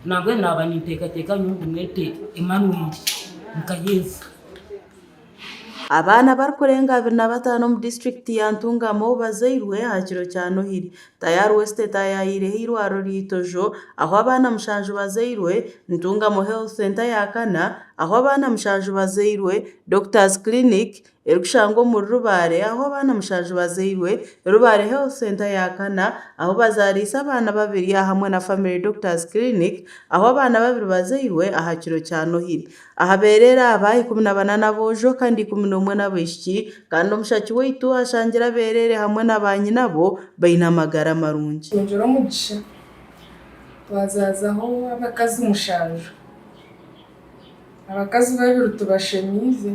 Nambwenu naaba ninteekateeka nyowe ngu mwete Emmanuel nka Yesu. Abaana abarikurenga 25 omu disiturikiti ya Ntungamo bazairwe aha kiro kya Nohiri. Tayari West etaayayiireho eirwariro rya Itojo ahu abaana mushanju bazairwe, Ntungamo Health Centre ya kana ahu abaana mushanju bazairwe, Doctors Clinic erikushangwa omuri Rubare ahu abaana mushanju bazairwe, Rubare Health Centre ya kana ahu bazaariise abaana babiri hamwe na Family Doctors Clinic ahu abaana babiri bazairwe aha kiro kya Nohiri. Aha beereere aba, 14 n'aboojo kandi 11 n'abaishiki, kandi omushaki waitu ashangire abeereere hamwe na baanyinabo baine amagara marungi. Twongyera omugisha twazaazaho abakazi mushanju. Abakazi babiri tubashemiize,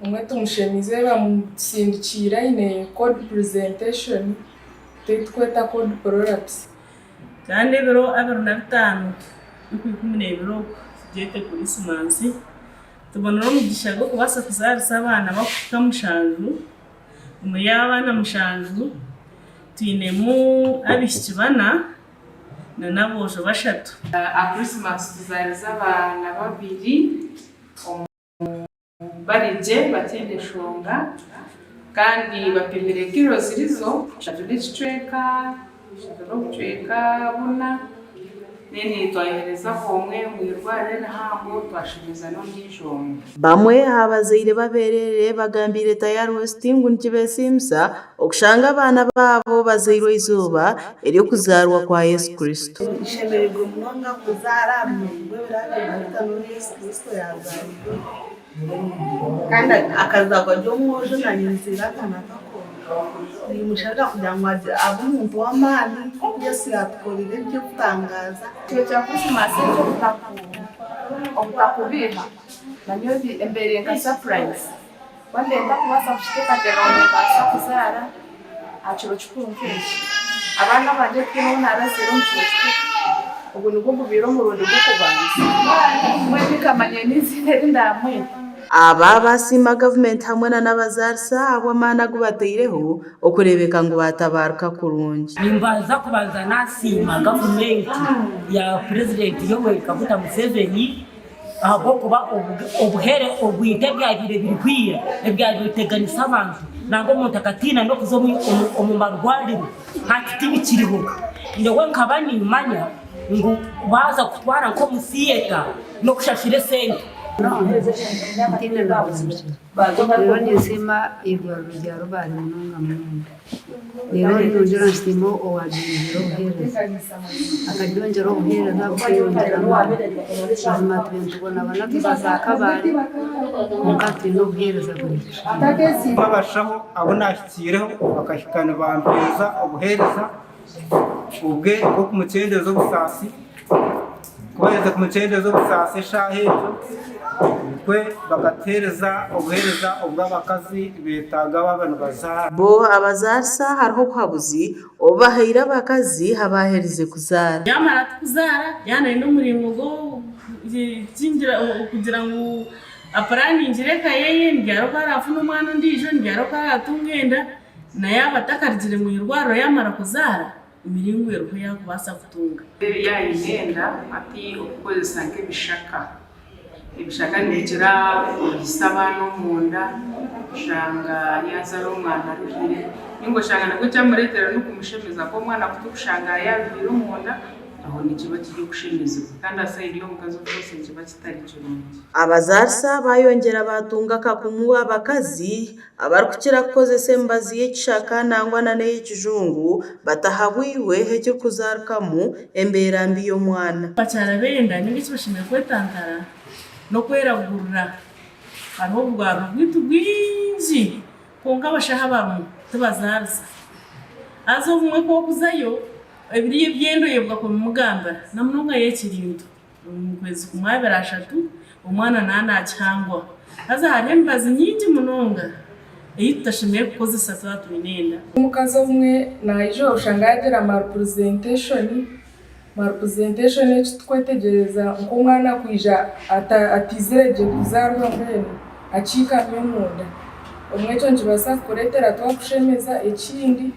omwe tumushemiize bamusindikiire aine cord presentation ei turikweta cord prolapse. Kandi ebiro 25 by'okwikumi n'ebiri oku tugyete Kurisimansi, tubonire omugisha gw'okubaasa kuzaarisa abaana bakuhika mushanju. Omuri abo abaana mushanju, twinemu abaishiki bana n'aboojo bashatu. Aha Kurisimansi tuzaarize abaana babiri omu. Bari gye bataine nshonga kandi bapimire kiro zirizo ishatu n'ekicweka, ishatu n'obucweka buna, then twaherezaho omwe omu irwariro erihango twashemeza n'ondiijo omwe. Bamwe aha bazaire b'abeereere bagambiire Tayari West ngu nikibeesiimisa okushanga abaana baabo bazairwe eizooba ery'okuzaarwa kwa Yesu Kristo. Nshemereirwe munonga kuzaara aha murundi gw'ebiro 25 obu Yesu Kristo yaazaarwa kandi akazaarwa ari omwojo naanye nzaire akaana k'akooro. Niimushabira kugira ngu abe omuntu w'amaani nk'oku Yesu yaatukoreire eby'okutangaaza. Ekiro kya Krisimaasi ekyo obutakubeiha nanyowe embeire nka sapurayizi. Ku mbaire ntarikubaasa kukiteekateeka ngu nimbaasa kuzaara aha kiro kikuru nk'eki. Abaana abangye tihaine ou naarazaire omu kiro kikuru. Ogu nigwo gubaire omurundi gw'okubanza. Mbwenu tinkamanyire n'eiziina eri ndaamwete. Aba baasiima gavumenti hamwe na n'abazaarisa ahabw'amaani agu bataireho okureebeka ngu baatabaruka kurungi. Nimbanza kubanza nasiima gavumenti ya Purezidenti Yoweri Kaguta Museveni ahabw'okuba obuhere obwintu ebyabaire biriho ira ebyabaire biteganisa abantu nangwa omuntu akatiina n'okuza omu marwariro hati tibikiriho. Nyowe nkaba nimanya ngu baaza kutwara nk'omu theatre n'okushashura esente. Ntiine nabuzibu. Reero ninsiima eirwariro rya Rubare munonga munonga. Reero nyongyera nsiima owaaryongyera obuheereza. Akaryongyera obuheereza bukeyongyera amaani. Buzima tube nitubonabona tuza za Kabale kwonka twine obuheereza burungi. Abashaho abu naahikiireho bakahika nibampeereza obuheereza obwe bw'okumukyendeeza obusaasi, ku baaherize kumukyendeeza obusaasi eshaaha egyo, nikwo bakatuheereza obuheereza obu abakazi beetaaga baaba nibazaara. Bo abazaarisa hariho obuhabuzi obu bahaire abakazi abaaherize kuzaara. Yaamara kuzaara yaaba naayenda omuringo gw'okukingira kugira ngu apuraaningire eka ye, ni ryari oku araafune omwana ondiijo, ni ryari oku araatunga enda. Na yaaba atakarugire mu irwariro yaamara kuzaara, emiringo eriho ei arikubaasa kutunga. Yaaba aine enda hati okukozesa nk'ebishaka, ebishaka nibikira kuhisa abaana omunda oshanga yaazaara omwana aruhire ninga oshanga nabwo kyamureetera n'okumushemeza ahabw'okuba omwana ku turikushanga yaaruhire omunda aho nikiba kiri okushemezibwa kandi aha sayidi y'omukazi of course nikiba kitari kirungi. Abazaarisa baayongyera baatunga akakumu abakazi Abarikukira kukozesa emibazi y'ekishaka nangwa na n'ey'ekijungu batahabwirwe ekirikuzarukamu embeera mbi y'omwana. Abakyara b'enda ninga eki bashemereire kwetantara n'okweragurira. Hariho oburwariro bwaitu bwingi kwonka abashaho abarimu tibazaarisa. Haza obumwe ku orikuzayo ebiriyo eby'enda oyebwa kubimugambira namunonga yaaba ekiri nto. Omu kwezi kumwe abiri ashatu omwana naaba naakihangwa. Haza hariho emibazi mingi munonga ei tutashemereire kukozesa twaba twine enda. Omukazi obumwe naija oshanga yaagira malpresentation, malpresentation eki turikwetegyereza nk'omwana kwija ataizire gye kuzaarwa mbwenu akiikamya omunda. Obumwe ekyo nikibaasa kukureetera twakushemeza. Ekindi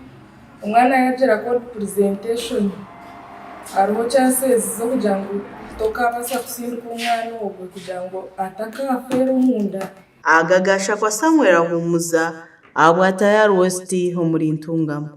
omwana yaagira cold presentation. Hariho chances z'okugira ngu tokaabaasa kusindika omwana ogwe kugira ngu atakaafeera omunda. Aga gashakwa Samuel Ahumuza ahabwa Tayari West omuri Ntungamo.